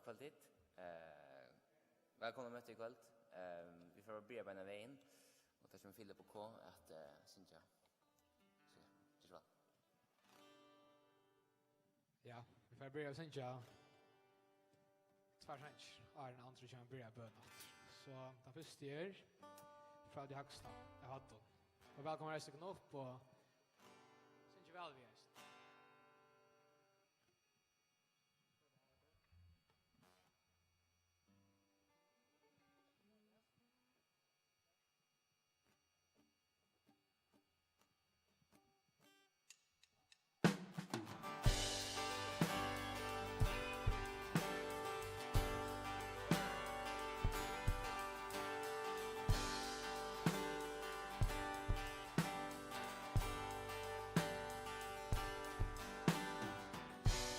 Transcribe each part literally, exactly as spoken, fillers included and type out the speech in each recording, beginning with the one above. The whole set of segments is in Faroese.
Kvøldið. Eh, vælkomin at møta í kvøld. Eh, vit fara at byrja beinanvegin, og tað kemur Filip og K at, eh, syngja. So, ger so væl. Ja, vit fara at byrja at syngja tveir sangir, áðrenn Andri kemur at byrja bøn aftur. So, tann fyrsti er frá tí hægsta av Haddon. Og vælkomin at reisa tykkum upp og syngja væl við, eisini.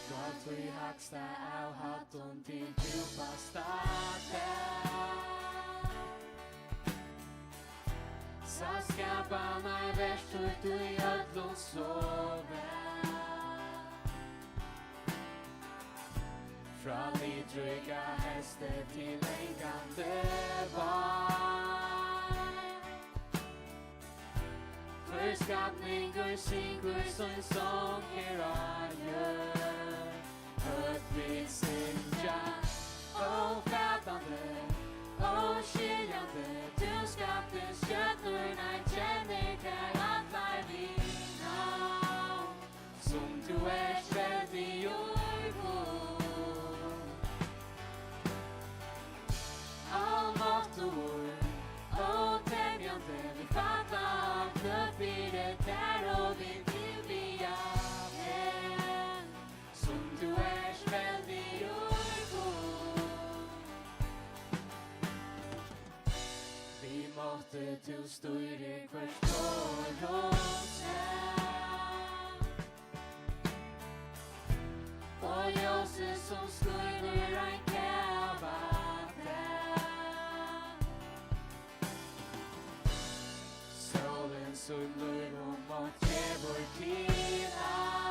Frá tí hægsta av Haddon til djúpasta dal. Sá skapanarverk títt í øllum so væl. Frá litríka hesti til langandi vág. Hvør skapningur syngur sín song her á jørð. Høvdu vit syngjað ófatandi, óskiljandi, tú skapti stjørnurnar, kennir tær allar við navn. Sum tú ert veldigur, Gud. Almáttugur, ótemjandi, vit falla á knø fyri tær og vit tilbiðja teg. Sum tú ert veldigur, Gud. Við mátti tú stýrir hvørt orð og træ. Og ljósið sum skínur ein kavadag. Sólin sum lív og mátt gevur til alt.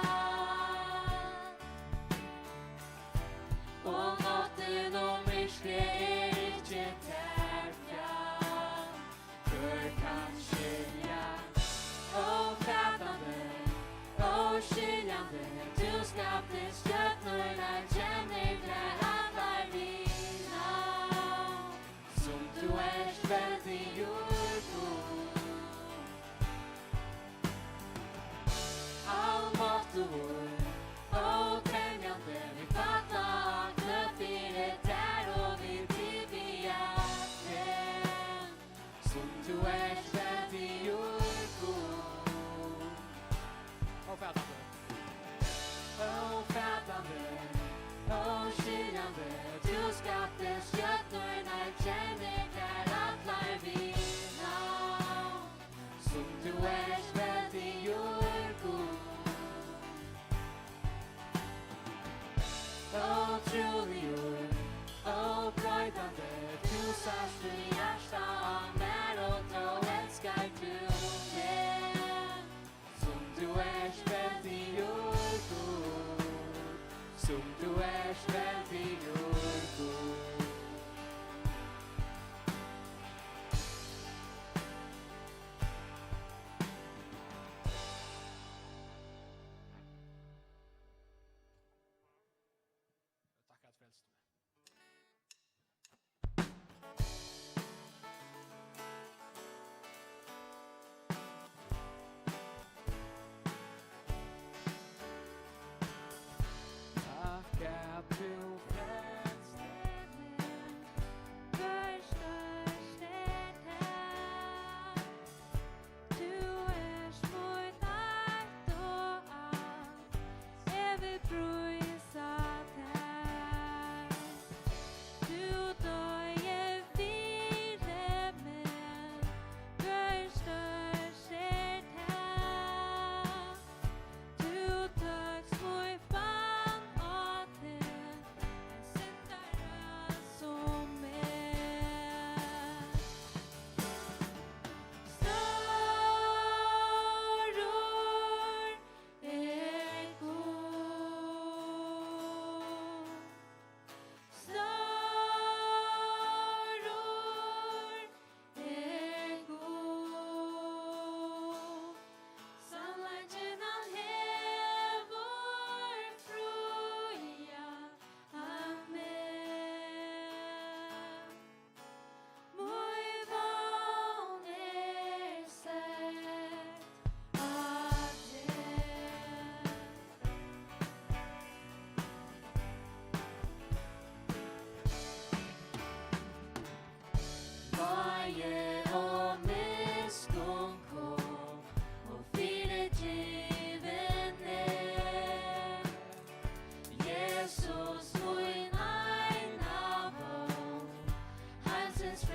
Og náttin og myrkrið er ikki tær fjalt. Hvør kann skilja? Ófatandi, óskiljandi, tú skapti stjørnurnar, kennir tær allar við navn. Sum tú ert veldigur, Gud. Almáttugur, ótemjandi, vit falla á knø fyri tær og vit tilbiðja teg. Sum tú ert veldigur, Gud. Ófatandi. Ófatandi, óskiljandi, tú skapti stjørnurnar, kennir tær allar við navn. Sum tú ert veldigur, Gud. Ótrúligur, óbroytandi, tú sært í hjarta á mær og tó elskar tú meg. Sum tú ert veldigur, Gud, sum tú ert veldigur, Gud. Takk at frelst meg. Takk at tú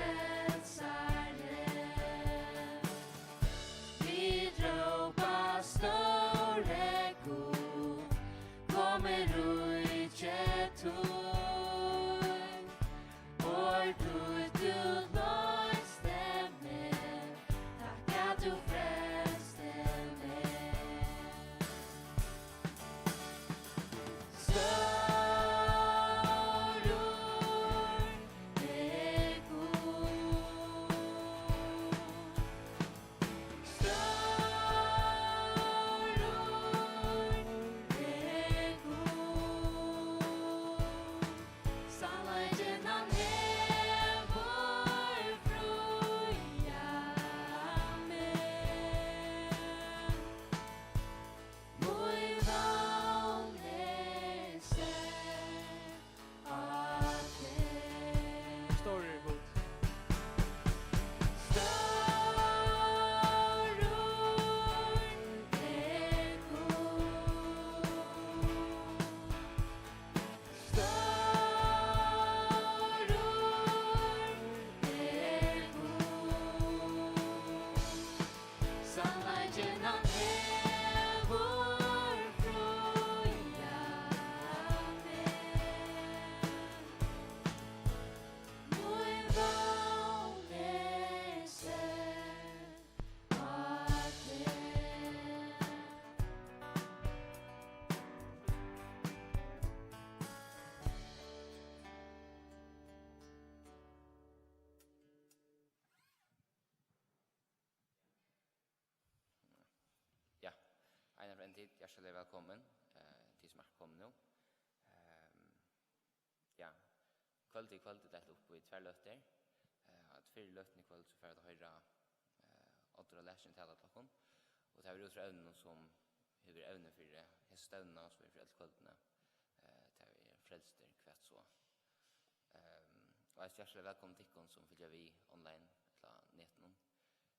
Frelsari. Vit rópa: Stóri Gud, kom í ríki títt. Orð títt, tú loysti meg, takk at tú frelsti meg. Stórur er Gud. Stórur er Gud. Sannleikin, hann hevur fríað meg. Mín vón er sett á teg. Stórur er Gud. Stórur er Gud. Stórur er Gud. Sannleikin, hann hevur fríað meg. Mín vón er sett á teg. Ja, Einar, frá N T, hjartaliga vælkomin, eh, tit sum eru komin nú. Ehm, ja, kvøldið í kvøld er deilt upp í tvær løtur. Eh, at fyrru løtuni í kvøld, so fara vit at hoyra, eh, Oddur og Lars tala til okkum. Og tað verður út frá evninum sum hevur verið evni fyri hesa stevnuna, sum er fyri øll kvøldini. Eh, tað er Frelstur, hvat so? Ehm, og eisini hjartaliga vælkomin tykkum sum fylgja við online, ella netinum.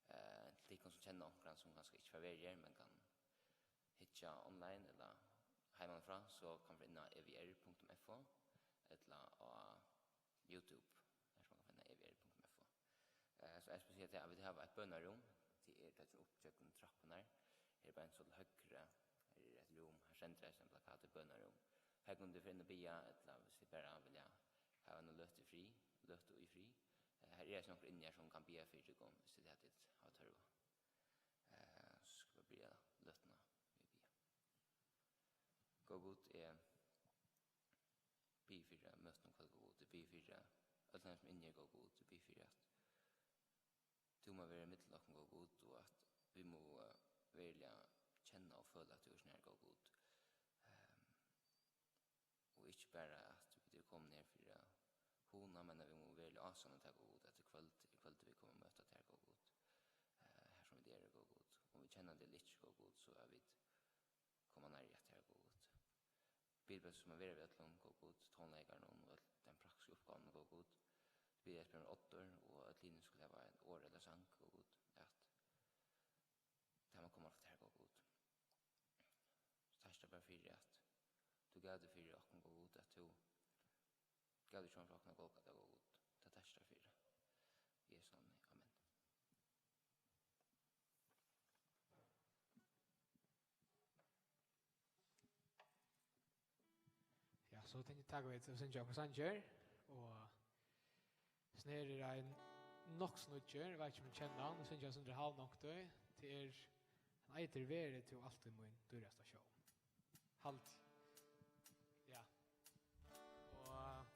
Eh, til tykkum sum kenna onkran sum kanska ikki fær verið her, men kann hyggja online ella heimanífrá, so kann man fara inn á E V R punktum F O ella á YouTube, har sum man kann finna E V R punktum F O. Eh, so eg skal siga tað, at vit hava eitt bønarúm, tað er tað sum er upp gjøgnum trappurnar. Her er bara ein so til høgru, her er eitt rúm, har stendur eisini ein plakat, bønarúm. Her kunnu tit fara inn og biðja, ella viss tit bara vilja hava eina løtu í frið, løtu í frið. Eh, her er eisini onkur inni her sum kann biðja fyri tykkum, viss tað er tað tit hava tørv á. Eh, so skal vit byrja løtuna við biðja. Góði Gud, eg biði fyri møtinum í kvøld, góði Gud. Eg biði fyri øllum teimum sum eru inni her, góði Gud. Eg biði fyri, at tú má vera millum okkum, góði Gud, og at vit má, eh, veruliga kenna og føla, at tú ert her, góði Gud. Ehm, Og ikki bara at vit eru komin her fyri at hugna, men at vit mugu veruliga ásanna tað, góði Gud, at í kvøld er kvøldið, vit koma at møta tær, góði Gud. Eh, har sum vit eru, góði Gud. Um vit kenna teg ella ikki, góði Gud, so at vit koma nærri at tær, góði Gud. Biði bara um at vera við øllum, góði Gud, tónleikarunum og øll teimum praktisku uppgávunum, góði Gud. Biði eisini um Oddur og øll hini skulu hava eitt orð ella sang, góði Gud, at tað má koma frá tær, góði Gud. So takk bara fyri, at tú gavst fyri okkum, góði Gud, at tú gavst sjálvan fyri okkum á Golgata, góði Gud. Tað takk fyri. Í Jesu navni. Amen. Ja, so tenki eg taka vit og syngja okkara sangir, og sum er ein nokk so nýggjur, eg veit ikki um tit kenna hann, og syngja hann sum er hálvnokk, tí tað er, hann eitur Veri tú altíð mín dýrasta sjón. Halt. Ja. Og,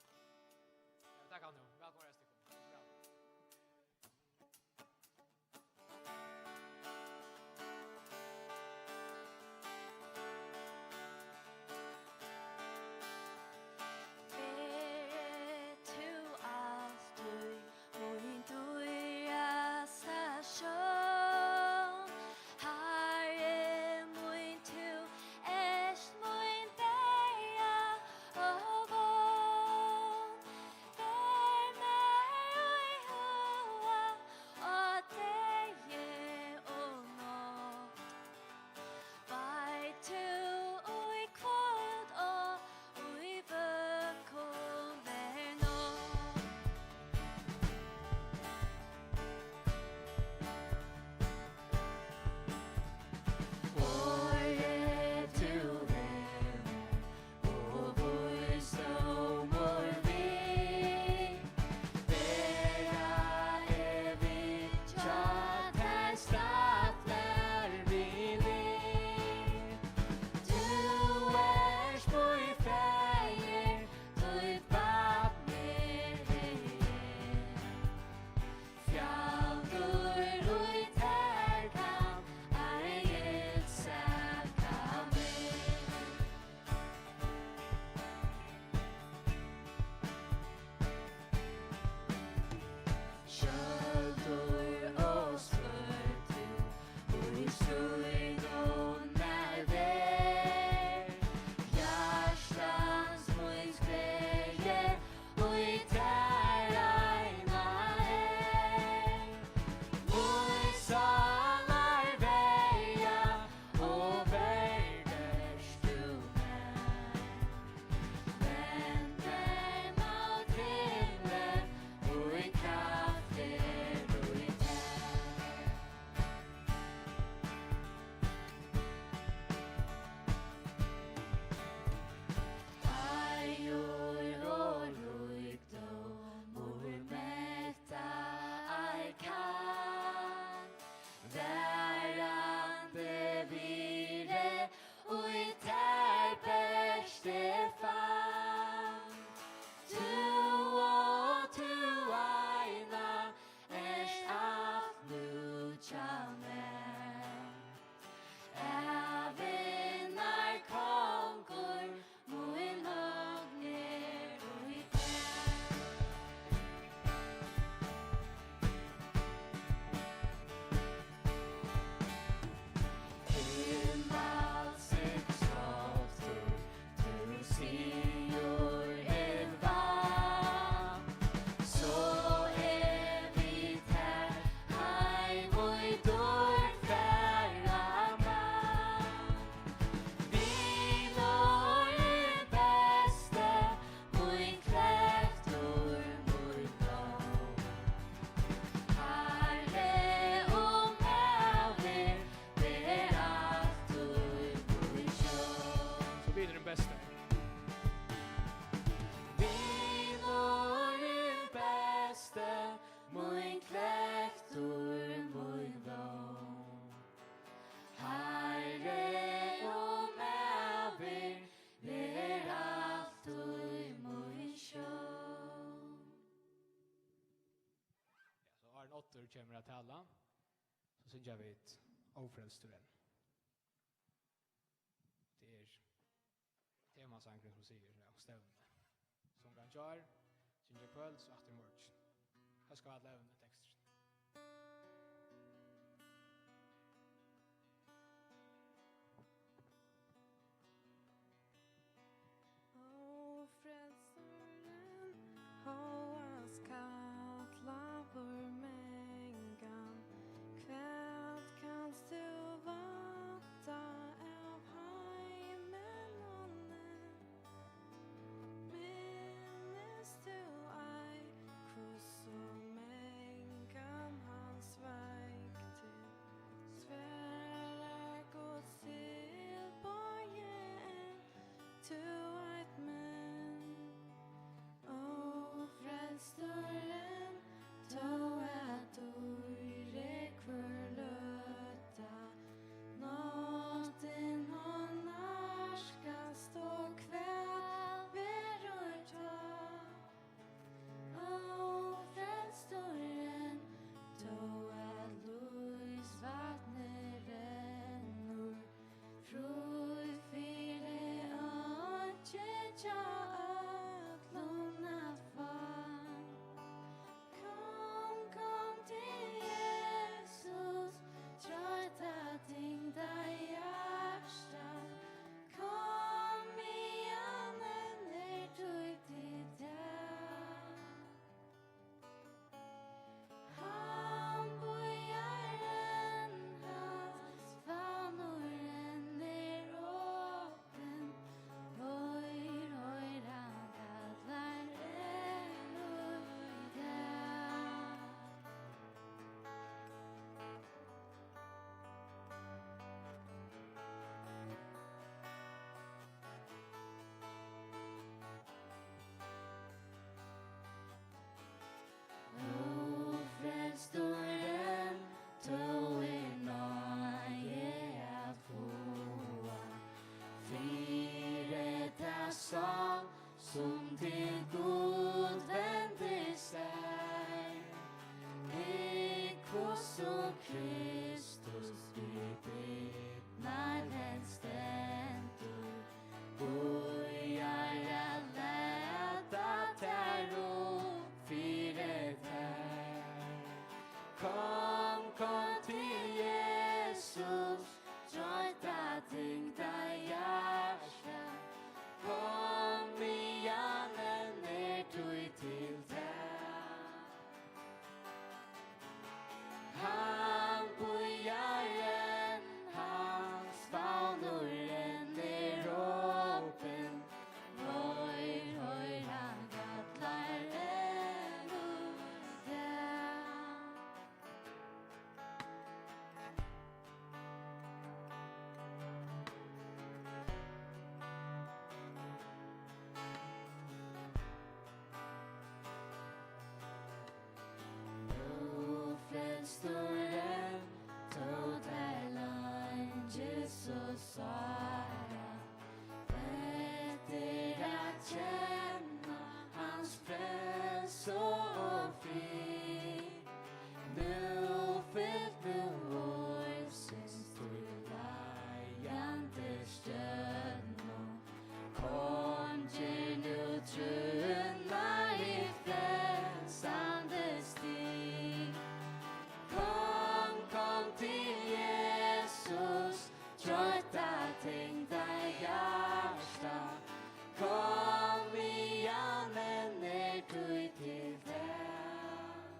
ja, takk hann nú. Vælkomin, resten tykkum. Veri tú altíð mín dýrasta sjón, Harri mín, tú ert mín Oddur kemur at tala, so syngja vit Ófrelstur enn. Tað er temasangurin, sum sigur, ja, stevnu. Sungu hann í gjár, syngja í kvøld, so aftur í morgin. Hóska vit alla evnið, tekstir. Ó, frelsarin, hóast kallaður mangan, hvat kanst tú vænta av heiminum? Minnist tú ei, hvussu mangan hann sveikti? Svarar Guds tilboði enn tú eitt men? Ó, frelsturin, tó at dýr er hvør løta, náttin hon nærkast og hvat verður tá? Ó, frelsturin, tó at lívsvatnið rennur, frí fyri einki hjá øllum at fáa. Kom, kom til Jesus, troytta tyngda hjarta. Kom, meðan enn er tíð til tað. Hann bíðar enn, hans favnur enn er opin. Hoyr, hoyr, hann kallar enn í dag. Ó, frelsturin, tó er náði at fáa, fyri ta sál, sum til Gud vendir sær. Hygg, hvussu Kristus við dyrnar enn stendur, bíðar at lata tær upp fyri tær. Kom, kom til Jesus, troytta tyngda hjarta. Kom, meðan enn er tíð til tað. Hann bíðar enn, hans favnur enn er opin. Hoyr, hoyr, hann kallar enn í dag. Nú frelstur enn, tó tær leingist so sára eftir at kenna hans frelsu og frið. Nú fylg nú orðsins, tí leiðandi stjørnu. Kom, ger nú trúnna í frelsandi stig. Kom, kom til Jesus, troytta tyngda hjarta. Kom, meðan enn er tíð til tað.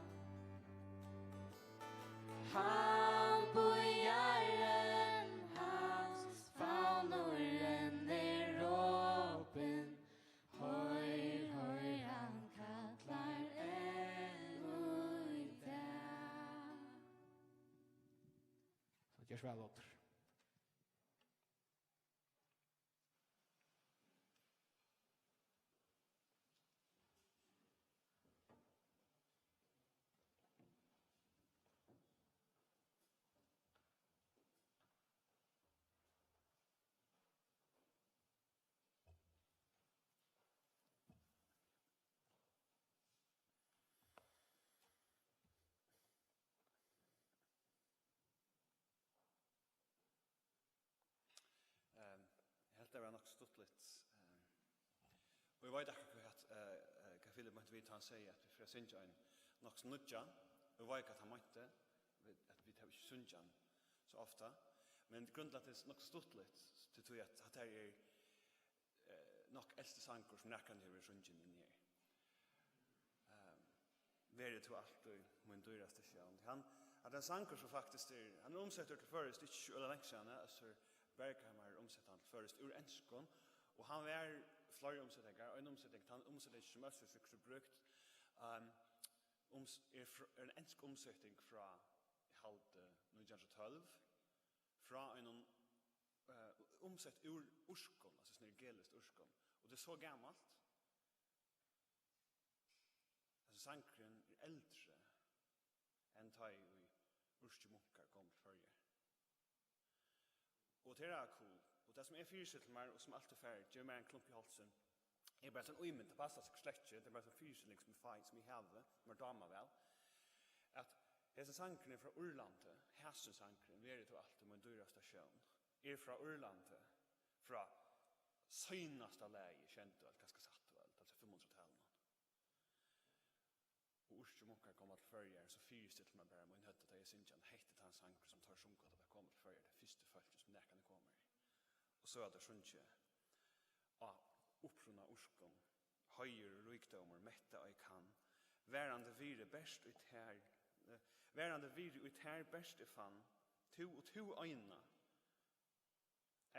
Hann bíðar enn, hans favnur enn er opin. Hoyr, hoyr, hann kallar enn í dag. So, ger so væl, Oddur. Eg veit akkurát hvat, eh, eh, hvat Filip meinti við, tá hann segði, at vit fara at syngja ein nokk so nýggja. Eg veit, hvat hann meinti, við, at vit hava ikki sungið hann so ofta. Men grunden til, at tað er nokk so stuttligt, til tí at hatta her er, eh, nokk elsti sangur, sum nakrantíð hevur verið sungin inni her. Ehm, Veri tú altíð mín dýrasta sjón. Hann, at ein sangur, sum faktiskt er, hann er umsettur til føroyskt, ikki so øgiliga langt síðani, Øssur Berghamar umsetti hann til føroyskt úr enskum, og hann var fleiri umsetingar, ein umseting, tann umseting, sum Øssur fekk so brúkt, ehm, ums-, er fr-, er ein ensk umseting frá, eg haldi, nítjan hundrað og tólv, frá einum, eh, umsett úr írskum, altso, sånn er galiskt írskum, og tað er so gamalt, Hesin sangurin er eldri enn tá ið írskir munkar komu til Føroyar. Og tað er cool. Og tað, sum eg fyristilla mær, og sum altíð fær, gevur mær ein klump í hálsin, er bara ein ímynd, tað passar sikkurt slett ikki, tað er bara ein fyristilling, sum eg fái, sum eg havi, sum mær dámar væl, at hesin sangurin er frá Írlandi, hesin sangurin, Veri tú altíð mín dýrasta sjón, er frá Írlandi, frá seinasta lagi, sjeyndu øld, kanska sættu øld, altso fimmhundraðtalinum. Og írskir munkar koma til Føroyar, so fyristilli mær bara mín høvd, tá eg syngi hann, hetta er tann sangur, sum teir sungu, tá teir komu til Føroyar, tey fyrstu fólkini, sum nakrantíð komu. Og so hava teir sungið á uppruna írskum, heiður og ríkdómur, metta ei kann, varandi virði bert í tær, eh, varandi virði í tær bert eg fann, tú og tú eina,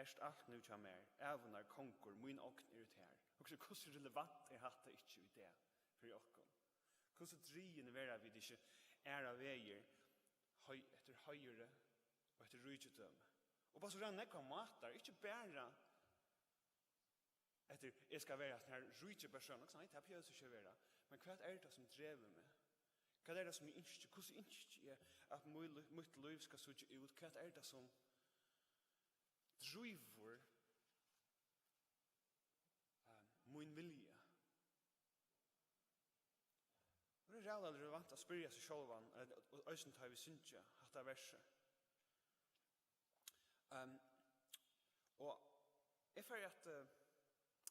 ert alt nú hjá mær, ævinnar kongur, mín ogn er í tær. Hugsa, hvussu relevant er hatta ikki í dag fyri okkum? Hvussu drigin verða vit ikki aðrar vegir, hei-, eftir heiðri og eftir ríkidømi? Og bara so ræðuliga nógvar mátar, ikki bara eftir, eg skal vera sånn her ríki persónur, nei, tað behøvist ikki at vera. Men hvat er tað, sum dregur meg? Hvat er tað, sum eg ynski? Hvussu ynski eg, at mítt lí-, mítt lív skal síggja út? Hvat er tað, sum drívur, eh, mín vilja? Og tað er ræðuliga relevant at spyrja seg sjálvan, eh, og eisini tá vit syngja hatta versið. Ehm, og eg fari at, eh,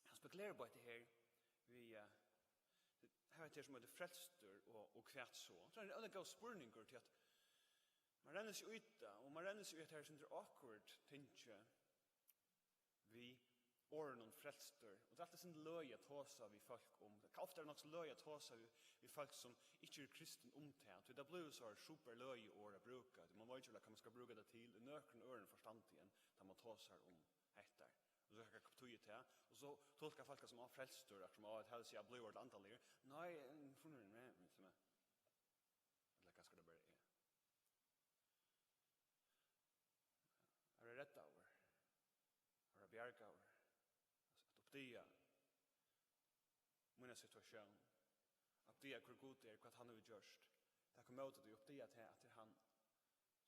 at spekulera upp á hetta her við, eh, her er tað sum eitur frelstur og, og hvat so. Tað er ein øgiliga góður spurningur, tí at man rennur seg í tað, og man rennur seg í hetta her, sum er awkward, tingið við orðunum frelstur. Og tað er altíð sum løgið at tosa við fólk um. Ofta er tað nokk so løgið at tosa við, við fólk, sum ikki eru kristin, um tað. Tí tað blívur so super løgið orð at brúka. Tí man veit ikki, hvat man skal brúka tað til. Í nøkrum øðrum forstandi enn tá man tosar um hetta. Og so, hvat betýðir tað? Og so tulka fólk tað sum, á, frelstur, akkurát sum, á, at helst, ja, blíva orðið andaligur. Nei, eh, funnet, men, men, men. Ella kanska tað bara er. At vera reddaður. At vera bjargaður. At uppdaga mína situatión. Uppdaga, hvør Gud er, hvat hann hevur gjørt. Taka ímóti tí, uppdaga tað, at tað er hann,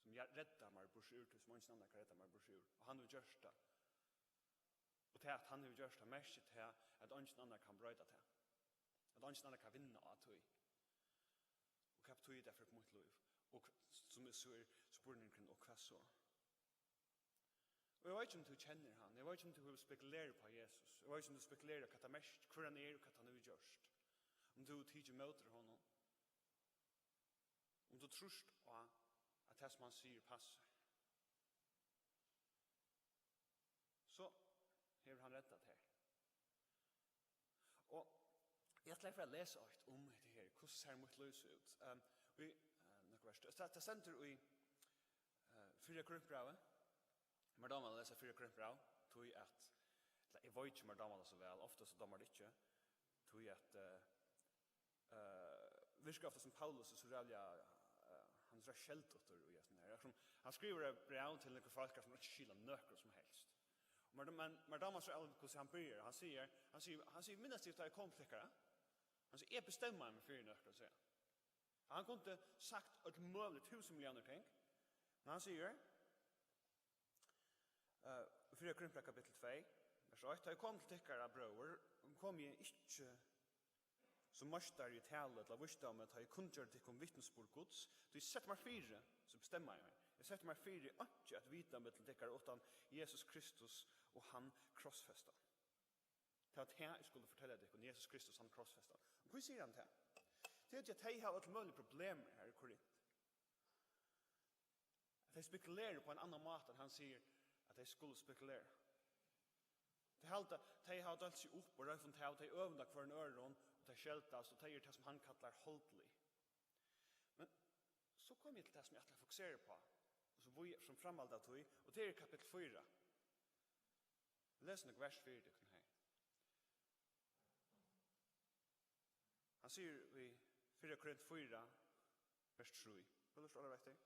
sum ja-, reddar meg burtur úr tí, sum eingin annar kann redda meg burtur úr. Og hann hevur gjørt tað. Og tað, at hann hevur gjørt tað, merkir tað, at eingin annar kann broyta tað. At eingin annar kann vinna á tí. Og hvat betýðir tað fyri mítt lív? Og hv-, sum eg so er spurningurin, og hvat so? Og eg veit ikki, um tú kennir hann. Eg veit ikki, um tú hevur spekulerað upp á Jesus. Eg veit ikki, um tú spekulerar, hvat tað merkir, hvør hann er, og hvat hann hevur gjørt. Um tú hevur tikið ímóti honum. Um tú trýrt á, at tað, sum hann sigur, passar. So hevur hann reddað tær. Og eg ætli at fara at lesa eitt um hetta her, hvussu sær mítt lív so út. Ehm, í, eh, nøkur vers. Tað, tað stendur í, eh, fyrra Korintbrævi. Mær dámar at lesa fyrra Korintbræv, tí at, ella, eg veit ikki, mær dámar tað so væl, ofta so dámar tað ikki, tí at, eh, Eh, virkar ofta sum Paulus er so ræðuliga, eh, hann er so skelktur í hesum her. Akkurát sum hann skrivar eitt bræv til nøkur fólk sum ikki skila nøkrum sum helst. Og mær, men, mær dámar so væl, hvussu hann byrjar. Hann sigur, hann sigur, hann sigur, minnast tit, tá eg kom til tykkara? Hann sigur, eg bestemmaði meg fyri nøkrum, sigur hann. Hann kundi sagt øll møgulig túsund milliónir ting, men hann sigur, Eh, fyrra Korintbræv kapittul tvey, vers eitt: Tá eg kom til tykkara, brøður, kom eg ikki sum meistari í talu ella vísdómi, tá eg kunngjørdi tykkum vitnisburð Guds, tí eg setti mær fyri, so bestemmaði eg meg, eg setti mær fyri einki at vita millum tykkara uttan Jesus Kristus og hann krossfestan. Tað var tað, eg skuldi fortelja tykkum, Jesus Kristus, hann krossfestur. Og hví sigur hann tað? Tað er, at tey hava øll møgulig problemir her í Korint. At tey spekulera upp á ein annan máta enn hann sigur, at tey skulu spekulera. Tey halda, tey hava deilt seg upp og roynt av, tey øvunda hvørjum øðrum, og tey skeldast, og tey eru tað, sum hann kallar holdlig. Men so komi eg til tað, sum eg ætli at fokusera upp á, og sum, sum framhald av tí, og tað er kapittul fýra. Eg lesi nøkur vers fyri tykkum her. Hann sigur í fyrra Korint fýra, vers trý. Hevur tú lurtað eftir?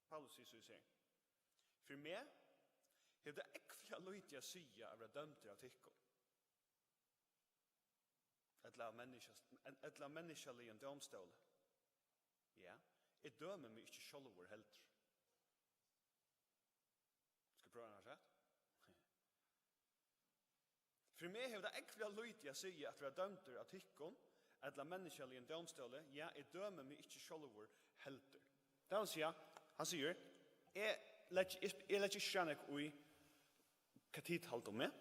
Paulus sigur so í sær: Fyri meg hevur tað ógvuliga lítið at siga at vera dømdur av tykkum, ella av menniskja-, ella av menniskjaligum dómstóli. Ja, eg dømi meg ikki sjálvur heldur. Skal eg prøva hana afturat? Fyri meg hevur tað ógvuliga lítið at siga at vera dømdur av tykkum, ella menniskjaligum dómstóli, ja, eg dømi meg ikki sjálvur heldur. Tað vil siga, hann sigur, eg leggi, eg, eg leggi ikki so nógv í, hvat tit halda um meg.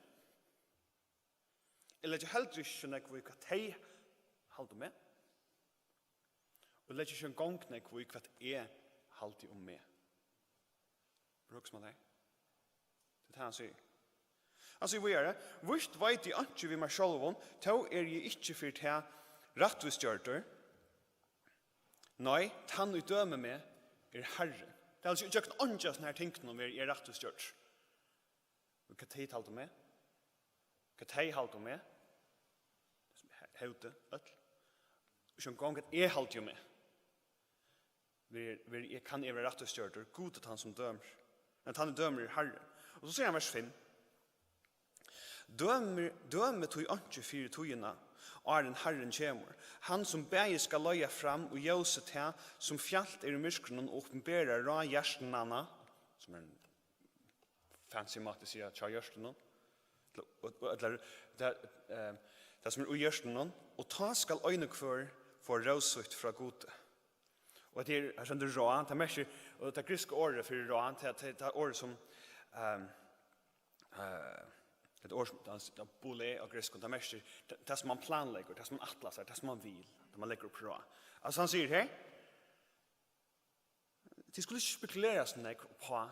Eg leggi heldur ikki so nógv í, hvat tey halda um meg. Og eg leggi ikki eingong nógv í, hvat eg haldi um meg. Hugsa mær tað. Tað er tað, hann sigur. Hann sigur víðari: Víst veit eg einki við mær sjálvum, tó eri eg ikki fyri tað rættvísgjørdur. Nei, tann, ið dømir meg, er Harrin. Tað er altso ígjøgnum eingin av hesum her tingunum verði eg rættvísgjørdur. Og hvat tey halda um meg? Hvat tey halda um meg? He-, hevdu, øll. Ikki eingong hvat eg haldi um meg. Ver, ver, eg kann eg vera rættvísgjørdur. Gud er tann, sum dømir. Men tann, ið dømir, er Harrin. Og so sigur hann, vers fimm: Dømir, dømið tí einki fyri tíðina, áðrenn Harrin kemur, hann, sum bæði skal leiða fram í ljósið tað, sum fjalt er í myrkrinum, og opinbera ráð hjartananna, sum er ein fancy máti at siga, hjá hjørtunum. Og, og, ella, tað, eh, tað, sum er í hjørtunum, og tá skal ein og hvør fáa rósvítt frá Gudi. Og hetta er, her stendur ráð, tað merkir, og tað grikska orðið fyri ráð, tað, tað, tað orðið sum, ehm, eh, eitt orð sum, tað, tað bole á grikskum, tað merkir, tað, tað sum man planleggur, tað sum man ætlar sær, tað sum man vil, tað man leggur upp ráð. Altso, hann sigur her, tit skulu ikki spekulera so nógv uppá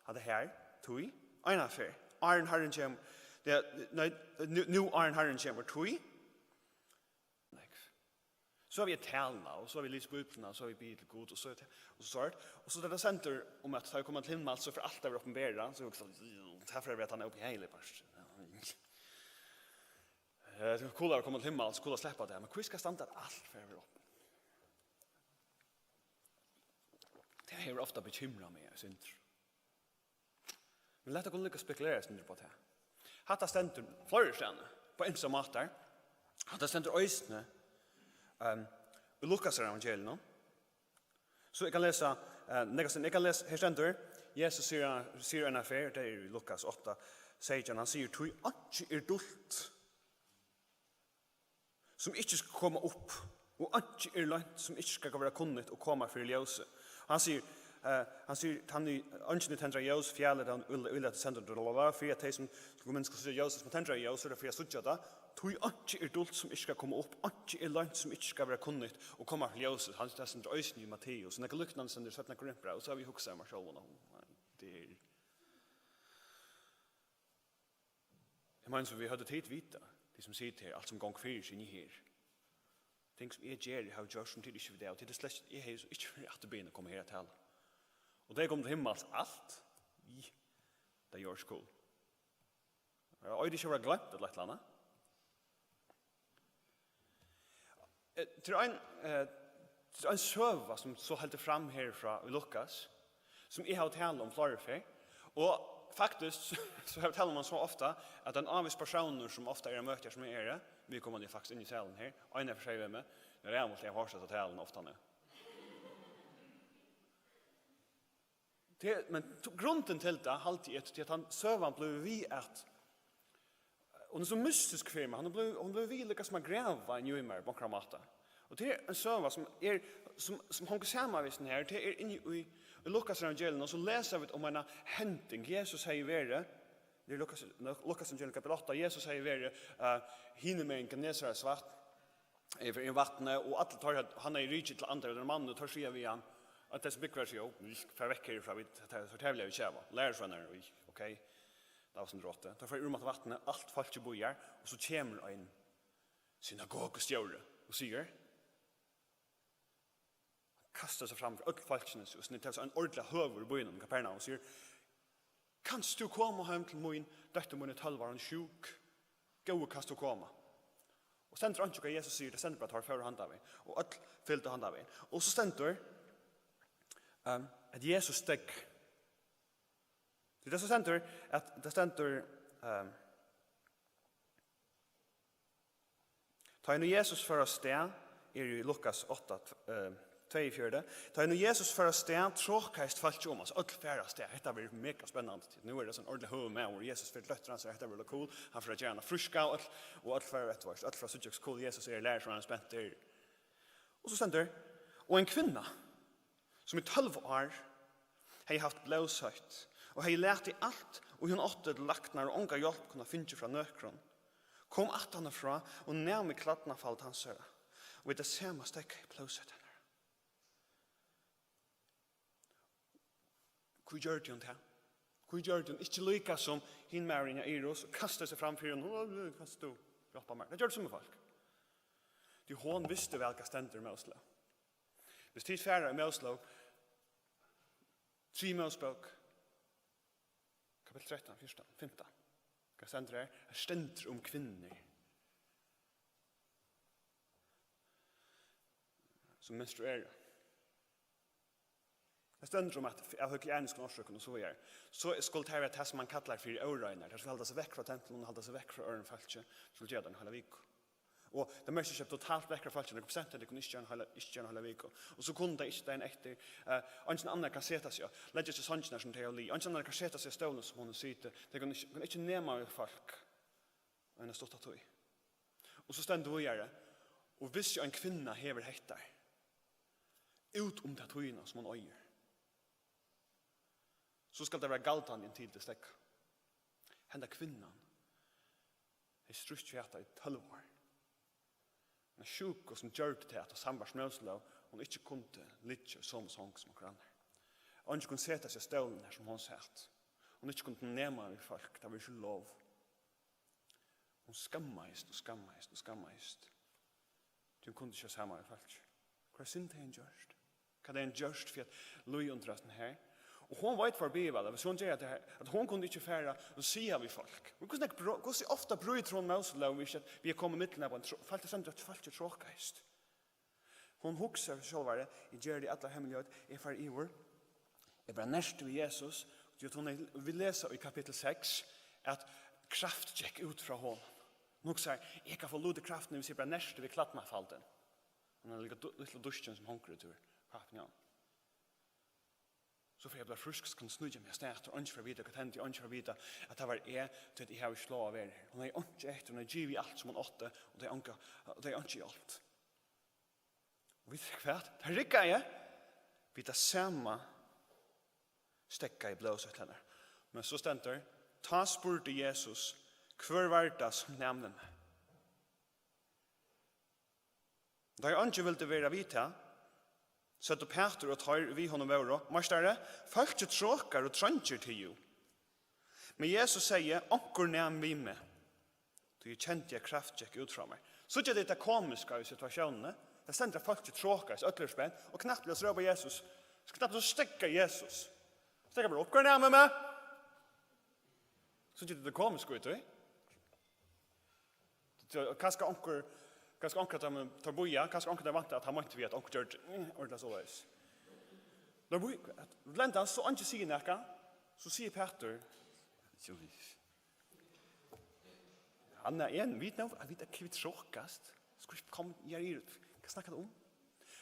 hatta her, tí, einaferð, áðrenn Harrin kemur, tað, nei, nú, nú áðrenn Harrin kemur, tí, nógv. So havi eg talað, og so havi eg lisið Bíbliuna, og so havi eg biðið til Gud, og so er tað, og so er tað, og so er tað stendur um, at tá eg komi til himmals, so fer alt at vera opinberað, so eg hugsi, tað fer at vera tann óbehagelige parturin. Eh, tað er cool at koma til himmals, cool at sleppa tað, men hví skal standa, at alt fer at vera opið? Tað hevur ofta bekymrað meg eitt sindur. Men lat okkum líka spekulera eitt sindur upp á tað. Hatta stendur fleiri staðni, á ymsar mátar. Hatta stendur eisini, ehm, í Lukas evangelium. So eg kann lesa, eh, nakað sum eg kann lesa, her stendur, Jesus sigur, sigur eina ferð, tað er í Lukas átta seytjan, hann sigur, tí einki er dult sum ikki skal koma upp, og einki er loynt, sum ikki skal vera kunnigt og koma fyri ljósið. Hann sigur, eh, hann sigur, hann í, eingin tendrar ljós, fjalir tað, og, og lætur senda út, lalala, fyri at tey sum, sum menn skal síggja ljósið, sum tendrar ljós, fyri at, fyri at síggja tað, tí einki er dult, sum ikki skal koma upp, einki er loynt, sum ikki skal vera kunnigt og koma fyri ljósið. Hann, tað stendur eisini í Matteus, og nakað líknandi stendur í seinna Korintbrævi, og so havi eg hugsað mær sjálvan, nei, tað er Eg meini, sum vit høvdu tit vitað, tit sum sita her, alt sum gongur fyri seg inni her. Ting sum eg geri, havi gjørt, sum tit ikki vita av, tit er slett, eg hevði so ikki verið afturbiðin at koma her at tala. Og tá eg kom til himmals, alt, í, tað gjørdi ikki cool. Eg veit ikki, eg var gloymt ella eitt ella annað. Eh, til ein, eh, til ein søga, sum so heldur fram herfrá í Lukas, sum eg havi talað um fleiri ferð, og faktiskt, so havi eg talað um hann so ofta, at ein ávísur persónur, sum ofta er at møta, sum eg eri, viðkomandi er faktiskt inni í salinum her, Einar fer at siga við meg, "Nú er eg, eg havi hoyrt hesa taluna ofta nú." Tað, men t-, grundin til tað, haldi eg, tí at hann, søgan blívur við at, hon er so mystisk fyri meg, hon blívur, hon blívur við líka sum at grava inn í mær, á onkran máta. Og tað er ein søga sum er, sum, sum hongur saman við hesum her, tað er inni í, í Lukas evangelium, og so lesa vit um eina hending. Jesus hevði verið Her er Lukas, Lukas evangelium kapitel átta. Jesus hevði verið, eh, hinumegin Genesarets vatn, eh, yvir vatnið, og allir teir, hann hevði rikið til andar, og mann, og teir siga við hann, at tey sum búgva her siga: "Ó, vit fara vekk herfrá, vit, tað, tað, tað vilja vit ikki hava." Lærisveinar, ok, tað var sum rotið. Teir fara úr móti vatnið, alt fólkið bíðar, og so kemur ein synagogustjóri og sigur, kastar seg fram fyri øll fólkini, og snittar seg ein ordiliga høgur í býnum, Kapernaum, og sigur: "Kanst tú koma heim til mín? Dóttir mín er tólv ára, hon er sjúk. Góði, kanst tú koma?" Og stendur einki, hvat Jesus sigur, tað stendur bara, at teir fóru handan vegin, og øll fylgdu handan vegin. Og so stendur, ehm, at Jesus steðgar. Tí tað so stendur, at tað stendur, ehm, Tá ið nú Jesus fór av stað, er í Lukas átta, eh, tveyogfjøruti. Tá ið nú Jesus fór av stað, trokaðist fólkið um, altso, øll fara av stað. Hetta verður mega spennandi. Nú er tað ein ordiliga høgur maður, Jesus fer til dóttur hansara, hetta verður cool. Hann fer at gera hana fríska, og øll, og øll fara, tú veitst, øll fara at síggja, hvussu cool Jesus er, lærisveinarnir eru spentir. Og so stendur, og ein kvinna, sum í tólv ár hevði havt blóðsótt, og hevði latið alt, og hon átti til læknar, og onga hjálp kundi fingið frá nøkrum, kom aftaná frá og nam í klædnafald hansara, og við tað sama steðgaði blóðsótt hennara. Hví gjørdi hon tað? Hví gjørdi hon ikki líka sum hin maðurin hjá Jairus og kastaði seg fram fyri honum? "Ó, kanst tú hjálpa mær?" Tað gjørdu summi fólk. Tí hon visti væl, hvat stendur í Móselóg. Hvis tit fara í Móselóg, Triðju Mósebók, kapitel trettan, fjúrtan, fimtan. Hvat stendur her? Her stendur um kvinnur sum menstruera. Her stendur um, at av hygieniskum orsøkum og so víðari, so skuldi tað vera tað, sum man kallar fyri óreinar. Tær skuldu halda seg vekk frá templinum og halda seg vekk frá øðrum fólki, skuldu gera tað eina heila viku. Og tað merkir ikki, at totalt vekk frá fólki, nøkur prosent av tey kunnu ikki gera eina heila, ikki gera eina heila viku. Og so kunnu tey ikki dagin eftir, eh, eingin annar kann seta seg á, leggja seg í songina sum tey hava ligið. Eingin annar kann seta seg á stólin sum hon situr. Tey kunnu ikki, kunnu ikki nema við fólk eina stutta tíð. Og so stendur víðari, og hvis ein kvinna hevur hetta, út um ta tíðina sum hon eigur, so skal tað vera galdandi, inntil tað steðgar. Henda kvinnan hevði strítt við hetta í tólv ár. Eina sjúku, sum gjørdi tað, at sambært Móselóg hon ikki kundi liggja í somu song sum onkur annar. Eingin kundi seta seg á stólin har, sum hon sat. Hon ikki kundi nema við fólk, tað var ikki lov. Hon skammaðist og skammaðist og skammaðist. Tí hon kundi ikki hava samvær við fólk. Hvat er synd, hevði hon gjørt? Hvat hevði hon gjørt fyri at líða undir hasum her? Og hon veit forbiðið væl, at hvis hon ger hetta her, at hon kundi ikki fara og siga við fólk. Men hvussu nógv brá-, hvussu ofta brýtur hon Móselóg, við at, við at koma millum, at fólk, tað stendur, at fólk trokaðist. Hon hugsar við seg sjálvari: "Eg geri tað í allari hemmeligheit, eg fari yvir, eg bara nerti við Jesus." Tí at hon er, vit lesa í kapitel seks, at kraft gekk út frá honum. Hon hugsar: "Eg kann fáa lut í kraftini, hvis eg bara nerti við klædnafaldin." Hon er líka du-, lítla duskin, sum hongur út úr kappinum. "So fer eg at blíva frísk, so kann eg sníkja meg avstað, og eingin fer at vita, hvat hendi, og eingin fer at vita, at tað var eg, tí at eg havi ikki lov at vera her." Hon hevði einki eftir, hon hevði givið alt, sum hon átti, og tað er onga, og tað er einki hjálpt. Og veit tit hvat? Tað riggaði. Við tað sama steðgaði blóðsótt hennara. Men so stendur: "Tá spurdi Jesus: 'Hvør var tað, sum nam við meg?'" Tá ið eingin vildi vera við tað, søgdu Pætur og teir, ið við honum vóru: "Meistari, fólkið trokar og treingir teg jú." Men Jesus segði: "Onkur nam við meg, tí eg kendi, at kraft gekk út frá mær." Síggja tit tað komiska í situatiónini? Tað stendur, at fólkið trokar, so øll eru spent, og knappliga so rópar Jesus, so knappliga so steðgar Jesus. Steðgar bara upp: "Hvør nam við meg?" Síggja tit tað komiska í tí? Tí kanska onkur, kanska onkur, at teir, teir bíða, kanska onkur, teir vænta, at hann meinti við, at onkur gjørdi, mm, ordiliga soleiðis. Teir bíða, at lenda, so eingin sigur nakað, so sigur Pætur: "Jú, hann er ein, vit nú, at vit, at vit trokast. Skulu vit koma, ja, eg, hvat snakkar tú um?"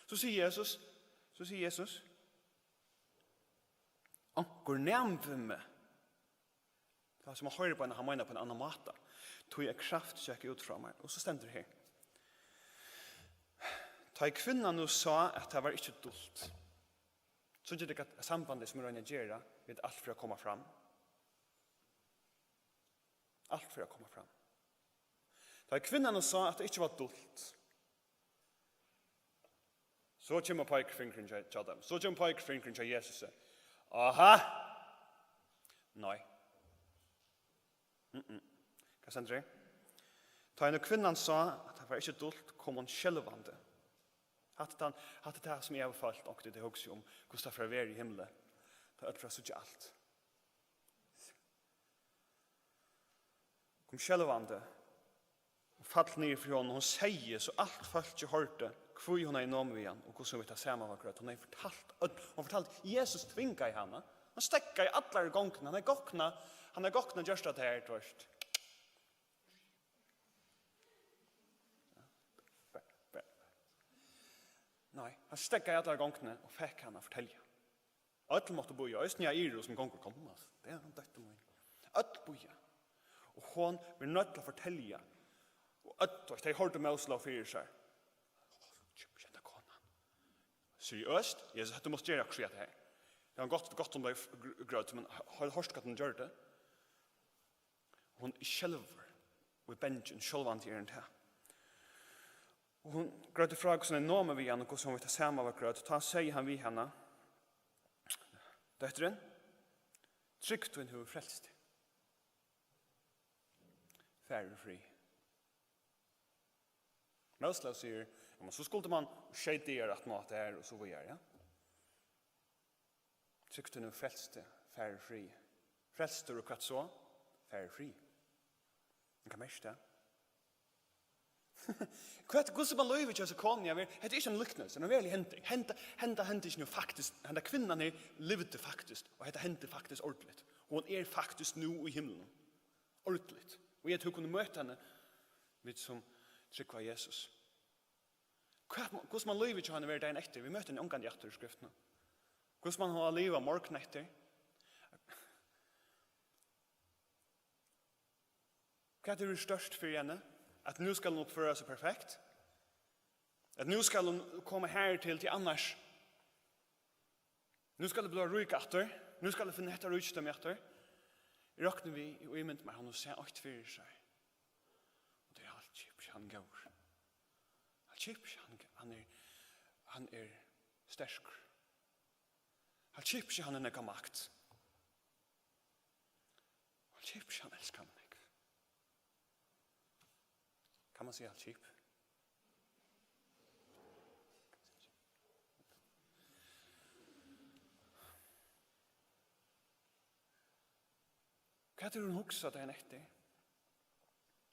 So sigur Jesus, so sigur Jesus: "Onkur nam við meg." Tað er sum at hoyra upp á ein, hann meinar upp á ein annan máta. "Tí at kraft gekk út frá mær." Og so stendur her: "Tá ið kvinnan nú sá, at tað var ikki dult." So ger tað, at sambandið sum er royna at gera, við alt fyri at koma fram. Alt fer at koma fram. Tá kvinnan sá, at tað ikki var dult, so kemur peikafingurin hjá, hjá teimum. So kemur peikafingurin hjá Jesusi. Aha! Nei. Mm-mm. Hvat stendur her? Tá ein kvinnan sá, at tað var ikki dult, kom hon skelvandi. Hatta er tann, hatta er tað, sum eg havi følt, onkuntíð, tá eg hugsi um, hvussu tað fer at vera í himli, tá øll fara at síggja alt. Kom skelvandi og fall niður fyri honum. Hon segði, so alt fólkið hoyrdi, hví hon hevði numið við hann, og hvussu hon við tað sama var grødd. Hon hevði fortalt øll-, hon fortaldi, Jesus tvingaði hana. Hann steðgaði allar gongdini. Hann hevði goknað, hann hevði goknað gjørt at tað her, tú veist. Nei, hann steðgaði allar gongdini og fekk hana at fortelja. Øll máttu bíða, eisini Jairus, sum gongur, kom, altso, tað er ein dóttir mín. Øll bíða. Og hon verður noydd til at fortelja. Og øll, tú veist, tey hoyrdu Móselóg fyri sær. Kemur ikki henda konan. Seriøst? Jesus, tú mást gera okkurt við hetta her. Tað var gott, gott hon bleiv gr-, grødd, men hoyr, hoyrt hvat hon gjørdi. Hon er skelvur og er bangin, sjálvandi er hon tað. Og hon greiddi frá, hvussu hon hevði numið við hann, og hvussu hon við tað sama var grødd. Tá segði hann við hana, dóttirin, trúgv tín hevur frelst teg. Far í frið. Móselóg sigur, ja, men so skuldi mann sjey dagar aftan á tað her og so víðari, ja. Trúgv tín hevur frelst teg, far í frið. Frelstur og hvat so? Far í frið. Men hvat merkir tað? Hvat, hvussu man lívið hjá hesi konuni, ja, ver-, hetta er ikki ein líknelse, ein verulig hending. Henda, henda hendingin er faktiskt, henda kvinnan her livdi faktiskt, og hetta hendi faktiskt ordiligt. Hon er faktiskt nú í himlinum. Ordiligt. Og eg, at tú kundi møta henni, vit sum trúgva Jesus. Hvat man, hvussu man lívið hjá henni verið dagin eftir? Vit møta henni ongantíð aftur í skriftini. Hvussu man hevur livað morgun eftir? Hvat er stórt fyri henni? At nú skal hon uppføra seg perfekt? At nú skal hon koma her til, til annars? Nú skal eg blíva rík aftur. Nú skal eg finna hetta ríkidømi aftur. Eg rokni við, og ímyndi mær, hann hevur sæð eitt fyri sær. Og tað er, halt kjafti, hann er góður. Halt kjafti, hann, hann er, hann er sterkur. Halt kjafti, hann hevur nógva makt. Halt kjafti, hann elskar meg nógv. Kann man siga halt kjafti? Hvat er hon hugsað dagin eftir?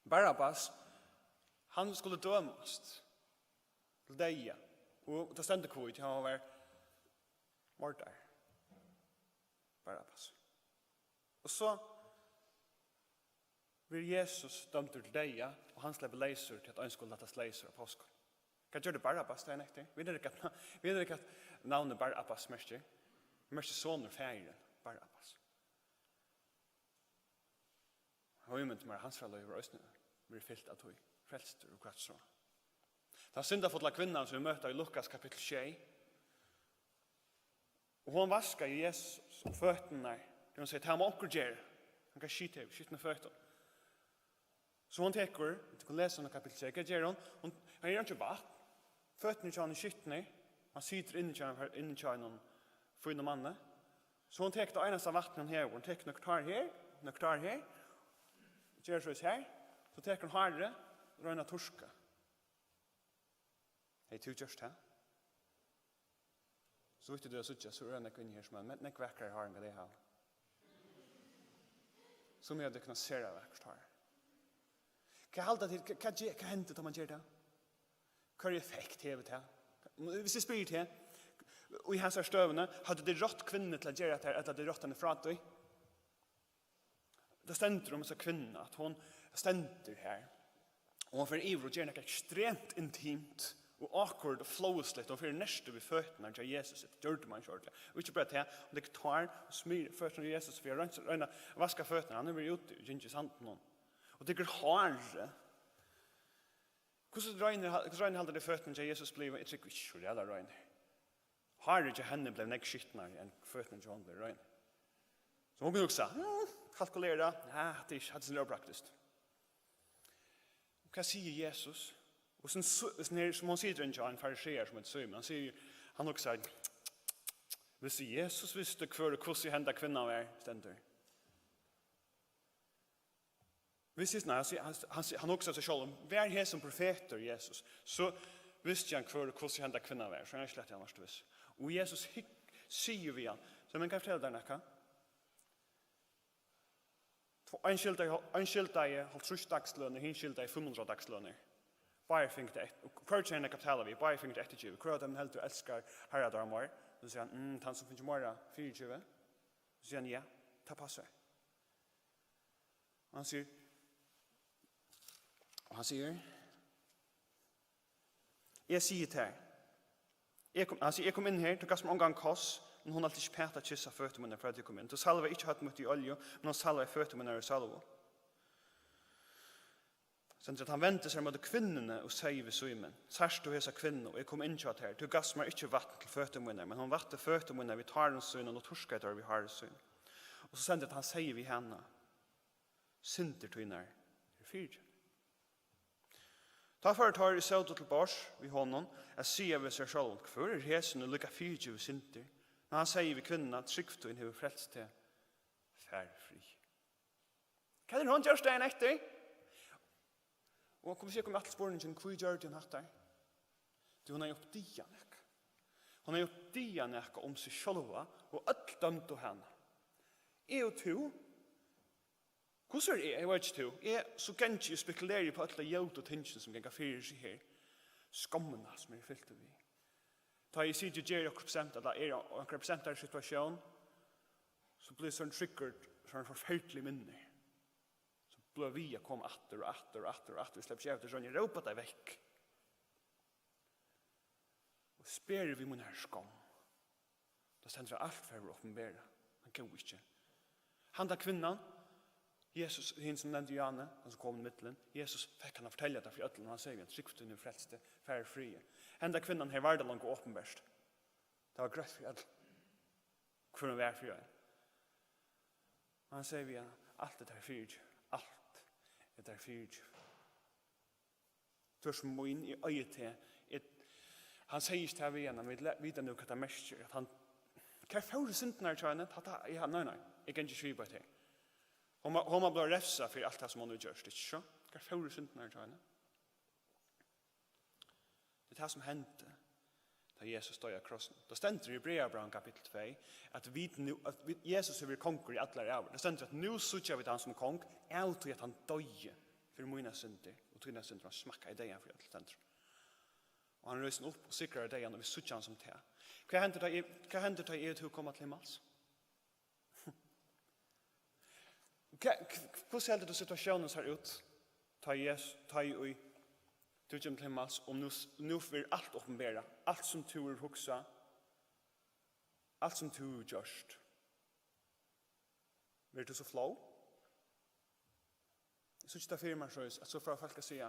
Barabbas, hann skuldi dømast til deyða. Og tað stendur hví, tí hann var morðari. Barabbas. Og so verður Jesus dømdur til deyða, og hann sleppur leysur, til at ein skuldi latast leysur á páskum. Hvat gjørdi Barabbas dagin eftir? Vita tit hvat, vita tit hvat navnið Barabbas merkir? Merkir sonur faðirin, Barabbas. Og ímyndi mær, hansara lív var eisini verið fylt av tí, frelstur og hvat so. Tann syndafulla kvinnan, sum vit møta í Lukas kapittul sjey, og hon vaskaði Jesus um føturnar, tí hon segði, tað má onkur gera. Hann kann skita yvir, skita yvir føtur. So hon tekur, vit kunnu lesa hana kapittul sjey, hvat ger hon? Hon, hann ger einki vatn. Føturnir hjá honum skitnir. Hann situr inni hjá, inni hjá einum fínum manni. So hon tekur tað einasta vatnið hon hevur. Hon tekur nøkur tár her, nøkur tár her. Ger soleiðis her. So tekur hon hárið og roynir at turka. Hevði tú gjørt tað? So vítt eg dugi at síggja, so eru nógv inni her, sum hava nógv vakrari hár enn hvat eg havi. Sum eg hevði kunnað sera vakurt hár. Hvat halda tit, hvat, hvat ge-, hvat hendir, tá man ger tað? Hvørja effekt hevur tað? Hvis eg spyr teg, í hansara støðuni, høvdu tit rátt kvinnuni til at gera tað, ella tit rátt henni frá tí? Tað stendur um hesa kvinnuna, at hon stendur har, og hon fer yvir og ger nakað ekstremt intimt og awkward og flovisligt. Hon fer í nertu við føturnar hjá Jesus. Tað gjørdi man ikki ordiliga. Og ikki bara tað, hon tekur tár og smyr føturnar hjá Jesus, fyri at royna, royna at vaska føturnar. Hann hevur verið úti og gingið í sandinum. Og tekur hárið. Hvussu reinir, hvussu reinir halda tit føturnar hjá Jesus bliva? Eg trúgvi ikki, so ræðuliga reinir. Hárið hjá henni bleiv nógv skitnari enn føturnir hjá honum bleiv rein. So hon kann hugsa, "Hm, kalkulera, ja, hatta er ikki, hatta er ikki praktiskt." Og hvat sigur Jesus? Og so, so, so her, sum hon situr inn hjá ein farisear sum eitur Símun, hann sigur, hann hugsar, "Viss Jesus visti, hvør og hvussu henda kvinnan var," stendur. Viss Jesus, nei, hann sigur, hann, hann, sigur, hann hugsar seg sjálvum, "Var hesin profetur, Jesus, so visti hann, hvør og hvussu henda kvinnan var, so hann ikki slepti hann, vart viss." Og Jesus hygg, sigur við hann, so, "Men kann eg fortelja tær nakað?" Tvo, ein skyldaði, ein skyldaði hálvtrýss dagslønir, hin skyldaði fimm hundrað dagslønir. Báðir fingu tað eftir, og hvør kennir kapitala við, báðir fingu tað eftirgivið. Hvør av teimum heldur elskar harra teirra meir? So sigur hann, "Mm, tann sum fingur meira fyrigivið." So sigur hann, "Ja, tað passar." Og hann sigur, og hann sigur, "Eg sigi tær, eg kom, hann sigur, eg kom inn her, tú gavst mær ongan koss, men hon helt ikki pænt at kyssa føtur mínar, frá at eg kom inn. Tú salvaði ikki høvd mítt í olju, men hon salvaði føtur mínar í salvu." Stendur, at hann vendi sær móti kvinnuni og segði við Símun, "Sært tú hesa kvinnu, eg kom inn hjá tær, tú gavst mær ikki vatn til føtur mínar, men hon vatti føtur mínar við tárum sínum og turkaði teir við hári sín." Og so stendur, at hann segði við hana, "Syndir tínar eru fyrigivnar." Tá fóru teir, ið sótu til borðs við honum, at siga við seg sjálvan, "Hvør er hesin, ið líka fyrigevur syndir?" Men hann segði við kvinnuna, "Trúgv tín hevur frelst teg, far í frið." Hvat hevur hon gjørt dagin eftir? Og kom, so kom aftur spurningin, hví gjørdi hon hatta? Tí hon hevði uppdagað nakað. Hon hevði uppdagað nakað um seg sjálva, og øll dømdu hana. Eg og tú, hvussu er eg? Eg veit ikki tú. Eg, so gangi og spekuleri upp á øll tey ljótu tingini, sum ganga fyri seg her. Skommina, sum eg fylti við. Tá eg sigi, geri okkurt bestemt, ella er í onkra bestemtari situatión, so blívur so ein tryggur, so ein forferdiligur minni, sum blívur við at koma aftur og aftur og aftur og aftur. Eg sleppi ikki av tí, so eg rópi tað vekk. Og speri við mína skomm. Tá stendur, at alt fær at verða opinberað. Hann góði ikki. Handa kvinnan, Jesus, hin sum nevndi Johanne, hann sum kom í millum, Jesus fekk hann at fortelja tað fyri øllum, og hann segði við hann, "Trúgv tín hevur frelst teg, far í friði." Henda kvinnan her var tað longu opinbert. Tað var greitt fyri øll, hvør hon var fyri ein. Og hann segði við hann, "Alt er tær fyrigivið, alt er tær fyrigivið." Tú ert mín, eg eigi teg. Eg, hann segði ikki tað við hana, men vit le-, vita nú, hvat tað merkir, at hann, hvar fóru syndirnar hjá henni? Tá, tá, ja, nei, nei, eg kann ikki svipa eftir. Hon má, hon má blíva revsað fyri alt tað, sum hon hevur gjørt, ikki so? Hvar fóru syndirnar hjá henni? Tað er tað, sum hendi, tá Jesus doyði á krossinum. Tá stendur í Hebreabrævinum kapittul tvey, at vit nú, at vit, Jesus hevur verið kongur í allar ævir. Tað stendur, at nú síggja vit hann sum kong, av tí at hann doyði fyri mínar syndir og tínar syndir. Hann smakkaði deyðan fyri øll, stendur. Og hann reis upp og sigraði deyðan, og vit síggja hann sum tað. Hvat hendir, tá eg, hvat hendir, tá eg og tú koma til himmals? Hva, h-, hvussu heldur tú situatiónin sær út, tá Jes-, tá ið tú kemur til himmals, og nú s-, nú verður alt opinberað, alt sum tú hevur hugsað, alt sum tú hevur gjørt? Verður tú so flóð? Eg síggi tað fyri mær soleiðis, at so fara fólk at siga,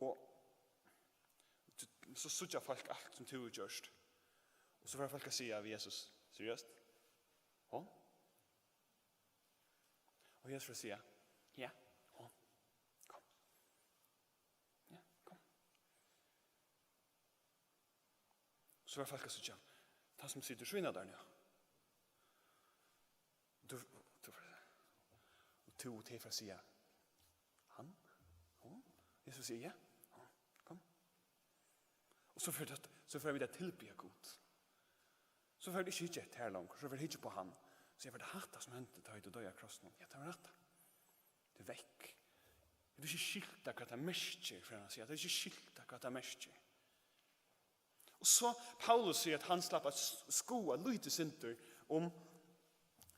og so síggja fólk alt, sum tú hevur gjørt, og so fara fólk at siga við Jesus, "Seriøst? Hon?" Og Jesus fer at siga, "Ja, hon. Kom. Ja, kom." So var fólk at síggja, tann sum situr í svínadeirini, ja. Og tú, tú, og tú, og tey fara at siga, "Hann? Hon?" Jesus sigur, "Ja, hon. Kom." Og so fer tað, so fara vit at tilbiðja Gud. So fara vit ikki hyggja eftir har longur, so fara vit hyggja upp á hann. So er tað hatta, sum hendi, tá ið tú doyði á krossinum? Ja, tað var hatta. Tað er vekk. Eg havi ikki skilt tað, hvat tað merkir, fer hann at siga. Eg havi ikki skilt tað, hvat tað merkir. Og so Paulus sigur, at hann slapp at s-, skoða lítið sindur um,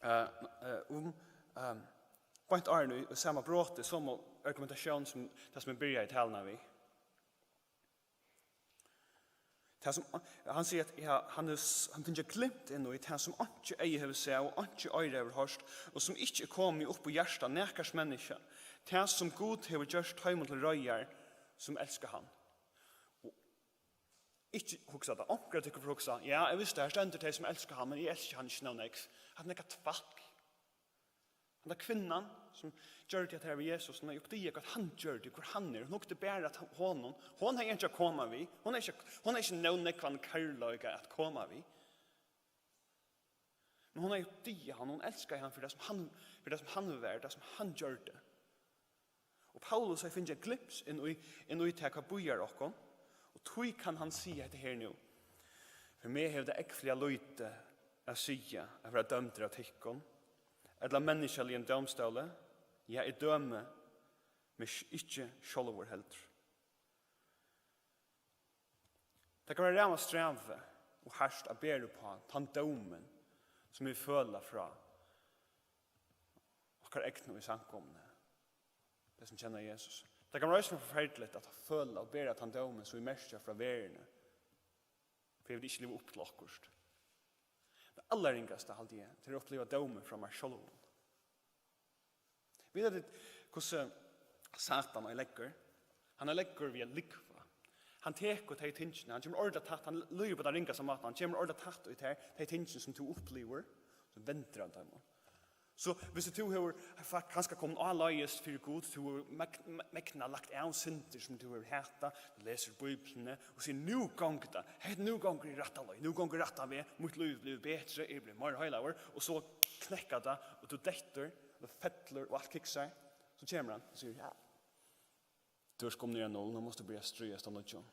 eh, eh, um, eh, beint áðrenn í, í sama broti, somu argumentatión sum tað, sum eg byrjaði taluna við. Tað sum, hann sigur, at, ja, hann hevur s-, hann fingið glimt inn í tað, sum einki eyga hevur sæð og einki oyra hevur hoyrt, og sum ikki er komið upp í hjarta nakars menniskja, tað, sum Gud hevur gjørt teimum til reiðar, sum elska hann. Og Ikki hugsa tað. Onkur av tykkum fer at hugsa: "Ja, eg visti, her stendur tey sum elska hann, men eg elski hann ikki nóg nógv." Hatta er nakað tvætl. Henda kvinnan, sum gjørdi hetta her við Jesus, hon hevði uppdagað, hvat hann gjørdi, hvør hann er. Hon hugdi bara at honum. Hon hevði einki at koma við. Hon hevði ikki, hon hevði ikki nóg nógvan kærleika at koma við. Men hon hevði uppdagað hann, hon elskaði hann fyri tað, sum hann, fyri tað, sum hann var, tað, sum hann gjørdi. Og Paulus hevði fingið ein glimt inn í, inn í tað, hvat bíðar okkum. Og tí kann hann siga hetta her nú: "Fyri meg hevur tað ógvuliga lítið at siga at vera dømdur av tykkum, ella menniskjaligum dómstóli. Ja, eg dømi meg ikki sjálvur heldur." Tað kann vera ræðuliga strævið og hart at bera uppá tann dómin, sum vit føla frá okkara egnu í samkomuni, tey sum kenna Jesus. Tað kann vera eisini forferdiligt at føla og bera tann dómin, sum vit merkja frá verðini, fyri vit ikki liva upp til okkurt. Tað allarringasta, haldi eg, tað er at uppliva dómin frá mær sjálvum. Vita tit, hvussu Satan er leggur? Hann er leggur við at lúgva. Hann tekur tey tingini, hann kemur ordiliga tætt, hann lýgur upp á tann ringasta máta, hann kemur ordiliga tætt í tær, tey tingini, sum tú upplivir, so vendir hann teimum. So, viss tú hevur fa-, kanska komið áleiðis fyri Gud, tú hevur meg-, me-, megnað lagt av syndir, sum tú hevur hatað, tú lesur Bíbliuna og sigur: "Nú gongur tað, hetta, nú gongur í rætta leið, nú gongur rætta veg, mítt lív er blivið betri, eg eri blivin meira heilagur," og so knekkar tað, og tú dettur, og fellur, og alt kiksar. So kemur hann og sigur: "Ja, tú ert komin niður á null, nú mást tú byrja at stríðast av nýggjum."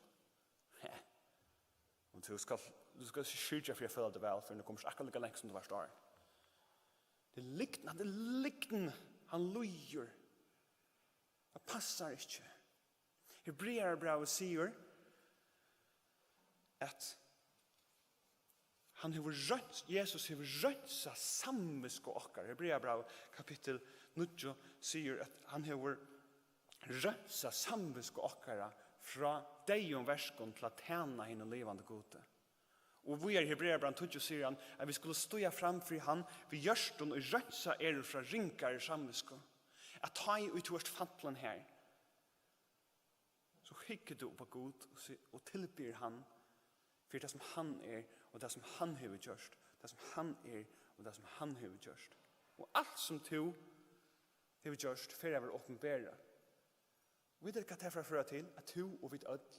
Og tú skal, tú skal syrgja fyri at føla teg væl, fyrr enn tú komst akkurát líka langt, sum tú vart áðrenn. Tað er lygn, tað er lygn, hann lýgur. Tað passar ikki. Hebrearabrævið sigur, at hann hevur reins-, Jesus hevur reinsað samvitsku okkara. Hebrearabrævið kapittul níggju sigur, at hann hevur reinsað samvitsku okkara frá deyðum verkum til at tæna hinum livandi Gudi. Og víðari í Hebrearabrævinum tíggju sigur hann, at vit skulu stíga fram fyri hann við hjørtum, ið reinsað eru frá ringari samvitsku. At tá ið tú ert fallin har, so hyggur tú upp á Gud og si-, og tilbiður hann fyri tað, sum hann er, og tað, sum hann hevur gjørt, tað, sum hann er, og tað, sum hann hevur gjørt. Og alt, sum tú hevur gjørt, fer at vera opinberað. Og vit vita, hvat tað fer at føra til, at tú og vit øll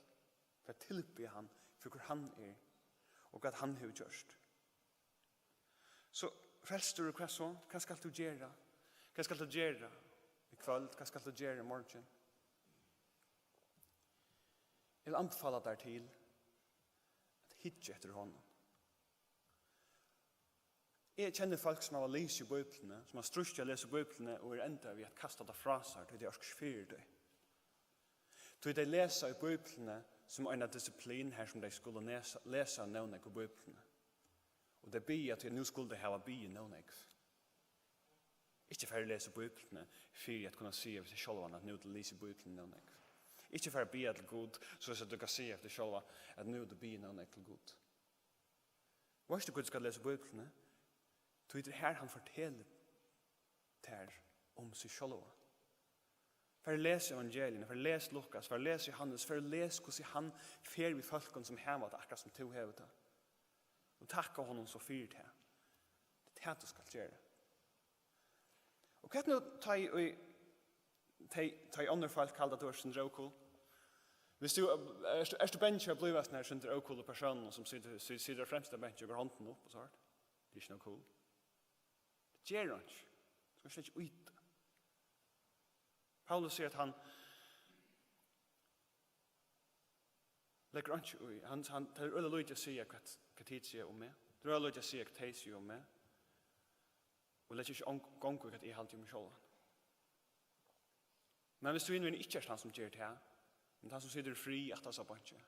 fer at tilbiðja hann fyri, hvør hann er, og hvat hann hevur gjørt. So, frelstur, og hvat so? Hvat skalt tú gera? Hvat skalt tú gera í kvøld? Hvat skalt tú gera í morgin? Eg vil anbefala tær til at hyggja eftir honum. Eg kenni fólk, sum hava lisið Bíbliuna, sum hava strítt við at lesa Bíbliuna og eru endað við at kasta tað frá sær, tí tey orka ikki fyri tí. Tí tey lesa í Bíbliuni sum eina disiplin, har sum tey skulu lesa, lesa nóg nógv í Bíbliuni. Og tey biðja, tí nú skulu tey hava biðið nóg nógv. Ikki fara at lesa Bíbliuna fyri at kunna siga við seg sjálvan, at nú hevur tú lisið Bíbliuna nóg nógv. Ikki fara at biðja til Gud, so at tú kanst siga við teg sjálvan, at nú hevur tú biðið nóg nógv til Gud. Veitst tú, hví tú skalt lesa Bíbliuna? Tí tað er har, hann fortelur tær um seg sjálvan. Far og les evangeliini, far og les Lukas, far og les Jóhannes, far og les, hvussu hann fer við fólkum, sum hava tað akkurát, sum tú hevur tað. Og takka honum so fyri tað. Tað er tað, tú skalt gera. Og hvat nú, tá ið, tá ið, tá ið onnur fólk halda, at tú ert eitt sindur ócool? Viss tú, ert, ert tú bangin fyri at blíva eitt sindur ócool persónur, sum situr, si-, situr á fremsta banki og hevur hondina upp og so? Tað er ikki nóg cool. Tað ger einki. Tú skalt slett ikki í tað. Paulus sigur, at hann leggur einki í. Hann, hann, tað er øgiliga lítið at siga, hvat, hvat tit siga um meg. Tað er øgiliga lítið at siga, hvat tey siga um meg. Og leggi ikki ong-, gongu í, hvat eg haldi um meg sjálvan. Men viss tú hinvegin ikki ert hann, sum ger tað, men tann, sum situr í frið aftast á beinki,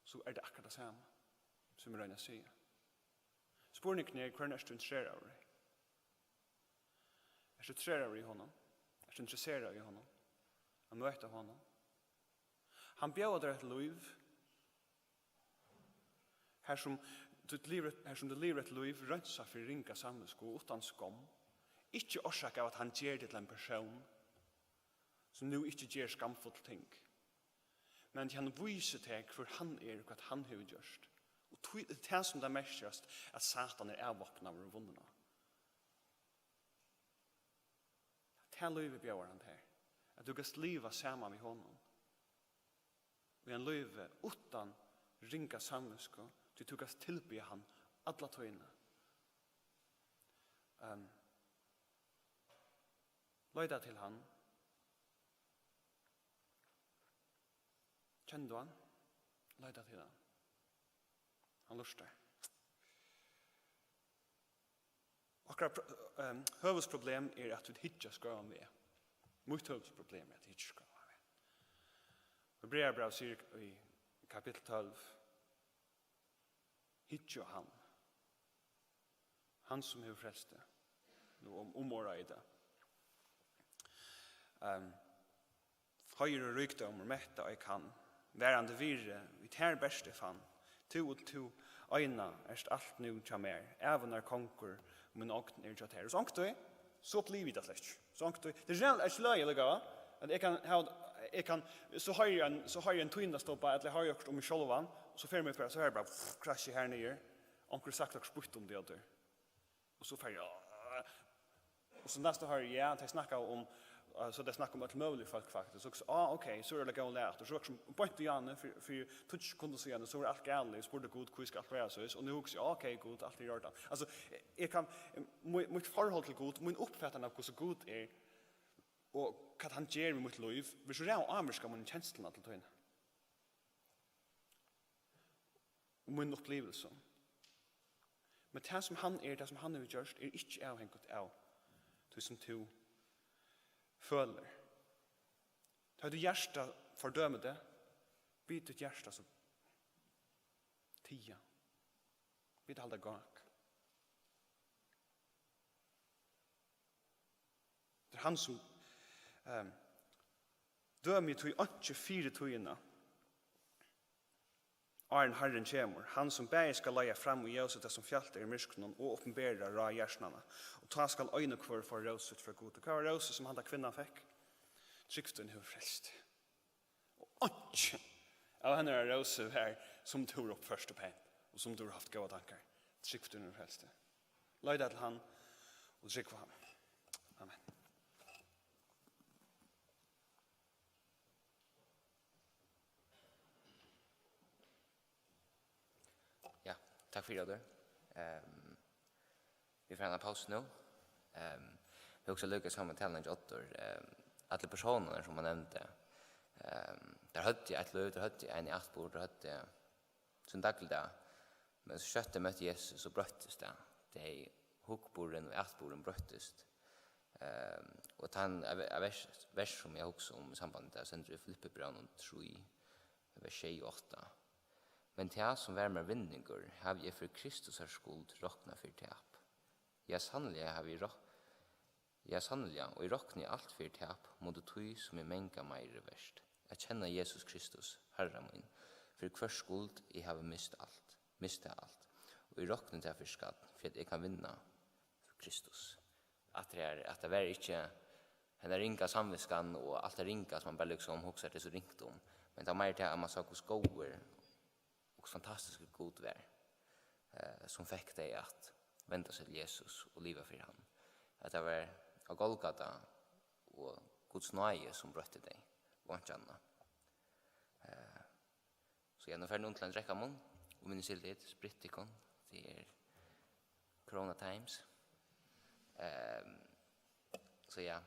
so er tað akkurát tað sama, sum eg royni at siga. Spurningurin er, hvørjum ert tú interesseraður í? Ert tú interesseraður í honum? Ert tú interesseraður í honum? At møta honum? Hann bjóðar tær eitt lív, har sum tú livir, har sum tú livir eitt lív reinsað fyri ringa samvitsku og uttan skomm, ikki orsakað av, at hann ger teg til ein persón, sum nú ikki ger skamfull ting, Men hann vísir tær, hvør hann er og hvat hann hevur gjørt. Og tí, tað er tað sum tað merkir, at Satan er avvápnaður og vunnin. Tað lívið bjóðar hann tær, at tú kanst liva saman við honum. Og ein lívi uttan ringa samvitsku, tí tú kanst tilbiðja hann alla tíðina. Um, leita til hann. Kennir tú hann? Leita til hann. Hann lurtar. Okkara pro-, ehm, høvuðsproblem er, at vit hyggja skeivan veg. Mítt høvuðsproblem er, at eg hyggi skeivan veg. Hebrearabrævið sigur í kapittul tólv: Hyggja á hann, hann sum hevur frelst teg. Nú um, umorðaði eg tað. Ehm, Heiður og ríkdómur, metta, eg kann, varandi virði, í tær bert eg fann. Tú og tú eina ert alt nú hjá mær, ævinnar kongur, mín ogn er hjá tær. Og so onkuntíð, so upplivi eg tað slett ikki. So onkuntíð, tað er ræðuliga ikki løgið allíkavæl, at eg kann hava, eg kann, so hoyri eg ein, so hoyri eg ein tíðindastubba, ella eg hoyri okkurt um meg sjálvan, og so fer meg bara, so hoyri eg bara, pff, krassj her niður, onkur hevur sagt okkurt býtt um teg, og so fari eg, og so næsta hoyri eg, ja, tey snakka um, eh, so tey snakka um øll møgulig fólk, faktiskt. Og so, ah, ok, so er tað góð lag. Og so er sum beint í áðni, fyri, fyri tíggju sekundum síðani, so er alt galið. Eg spurdi Gud, hví skal alt vera so? Og nú hugsi eg, ok, Gud, alt er í ordan. Altso, eg, eg kann, mítt, mítt forhold til Gud, mín uppfatan av hvussu Gud er, og hvat hann ger við mítt lív, verður so ræðuliga ávirkað av mínum kenslum alla tíðina. Og mín upplivelse. Men tað, sum hann er, tað, sum hann hevur gjørt, er ikki avhangigt av tí, sum tú følir. Tá títt hjarta fordømir teg, bið títt hjarta so tiga. Bið tað halda gák. Tað er hann, sum, ehm, dømir tí einki fyri tíðina, áðrenn Harrin kemur, hann, sum bæði skal leiða fram í ljósið tað, sum fjalt er í myrkrinum, og opinbera ráð hjartanna. Og tá skal ein og hvør fáa rós sítt frá Gudi. Hvat var rósið, sum handa kvinnan fekk? Trúgv tín hevur frelst teg. Og einki av hennara rósu var, sum tú hevur uppført teg pent, og sum tú hevur havt góðar tankar. Trúgv tín hevur frelst teg. Leita til hann og trúgv á hann. Amen. Ja, takk fyri, Oddur. Ehm, vit fara at hava eina pausu nú. Ehm, eg hugsi líka saman við talan hjá Oddur. Ehm, allir persónarnir, sum hann nevndi, ehm, teir høvdu eitt lív, teir høvdu ein atburð, teir høvdu sín dagligdag. Men so skjótt teir møttu Jesus, so broyttist tað. Tey, hugburðurin og atburðurin broyttist. Ehm, og tann av, av vers, vers, sum eg hugsi um í sambandi við tað, stendur í Filippibrævinum trý, vers sjey og átta. Men tað, sum var mær vinningur, havi eg fyri Kristusar skuld roknað fyri tap. Ja, sanniliga havi eg rok-, ja, sanniliga, og eg rokni alt fyri tap, móti tí, sum er manga meiri vert, at kenna Jesus Kristus, Harra mín, fyri hvørs skuld eg havi mist alt, mist tað alt, og eg rokni tað fyri skatt, fyri at eg kann vinna Kristus. At tað er, at tað var ikki henda ringa samvitskan og alt tað ringa, sum man bara, liksom, hugsar, tað er so ringt um, men tað var meir tað, at man sá, hvussu góður og hvussu fantastiskur Gud var, eh, sum fekk tey at venda seg til Jesus og liva fyri hann. At tað var á Golgata og Guds náði, sum broytti tey, og einki annað. Eh, so ja, nú fari eg nú til ein drekkamunn, og minnist til tit, spritt tykkum, tað er corona times. Ehm, so ja,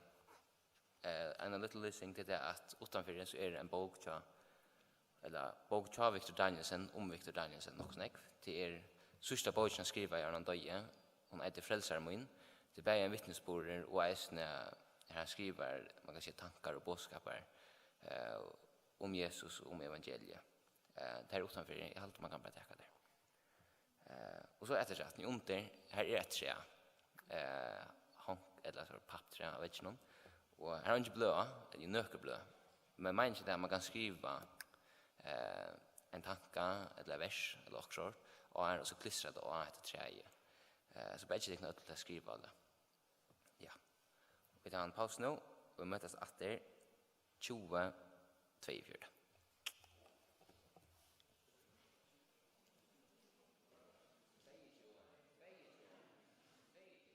Eh, ein lítlan lýsing til tað, at uttanfyri so er ein bók hjá, ella bók hjá Victor Danielsen, um Victor Danielsen, nokk so nógv. Tað er síðsta bókin, hann skrivaði, áðrenn hann doyði. Hon eitur Frelsari mín. Tað er bæði ein vitnisburður og eisini, har hann skrivar, man kann siga, tankar og boðskapar, eh, um Jesus og um evangeliið. Eh, tað er uttanfyri, eg haldi, man kann bara taka tað. Eh, og so eftirsætuni undir, her er eitt træ, eh, hongt, ella so papptræ á vegginum, og her er eingi bløð á, ella nøkur bløð, men meiningin er, at man kann skriva, eh, ein tanka, ella vers, ella okkurt, og her, og so klistra tað á hetta træið. Eh, so ber eg tykkum øll til at skriva á tað. Ja. Vit taka eina pausu nú, og vit møtast aftur tjúgu tveyogfjøruti.